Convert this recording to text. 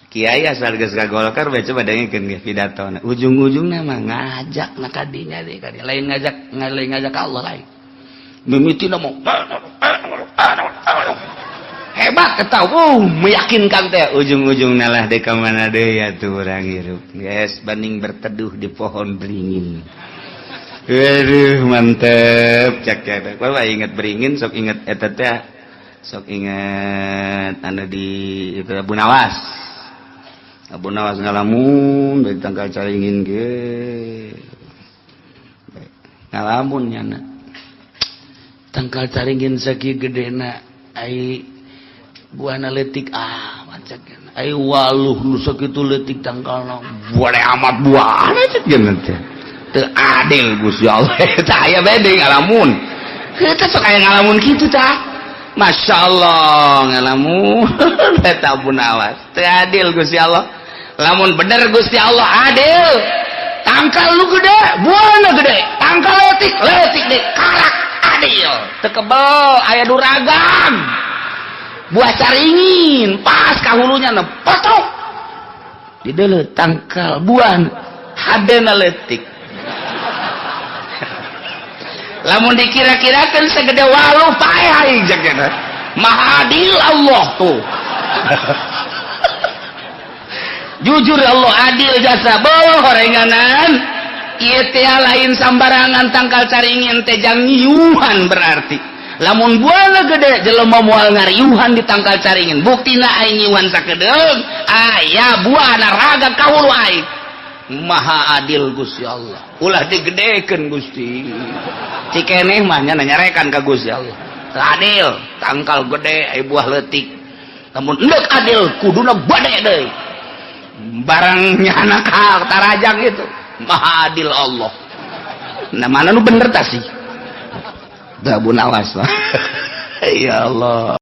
Kiai asal geus ka Golkar bae, coba dengekeun ge pidatona, ujung-ujungna mah ngajak na kadinya deui, kadinya lain ngajak, lain ngajak ka Allah, lain mimitina mau hebat eta, meyakinkan teh, ujung-ujung nalah dek ka mana deui atuh urang hirup geus banding berteduh di pohon beringin. Aduh, mantep cak cak. Bapak inget beringin, sok inget eta teh, sok inget anu di itu, Abu Nawas. Abu Nawas ngalamun dari tangkal caringin ge. Ngalamun nyana. Tangkal caringin sakieu gedena, ai buahna leutik amat cek. Ai waluh nu sakitu leutik tangkalna, Boleh amat buahna cek teh. Teu adil Gusti Allah. Tah aya bede ngalamun. Kita sok aya ngalamun kitu tah. Masya Allah, ngalamun eta Abu Nawas. Teu adil Gusti Allah. Lamun bener Gusti Allah adil, tangkal lu gede, buahna gede. Tangkal leutik, leutik deh. Karak adil. Teu kebel aya duragan. Buah caringin pas kahulunya na potok. Di deuleu tangkal buah hadena leutik. Lamun dikira-kirakan segede waluh, paeh aing cek eta. Maha adil Allah tuh. Jujur Allah adil jasa beuh horenganan. Ieu teh lain sambarangan tangkal caringin teh, jang ngiuhan berarti. Lamun buahna gede, jelema moal ngariuhan di tangkal caringin. Buktina aing ngiuhan sakedeung, aya buahna raga ka hulu aing. Maha adil Gusti Allah. Ulah digedekeun Gusti. Cikeneh mah nya nyarekan ka Gusti Allah. Teu adil, tangkal gede ai buah leutik. Lamun endek adil kuduna gede deui. Barang nyana ka tarajang itu. Maha adil Allah. Nah, mana nu bener tah sih? Da Abu Nawas mah. Ya Allah.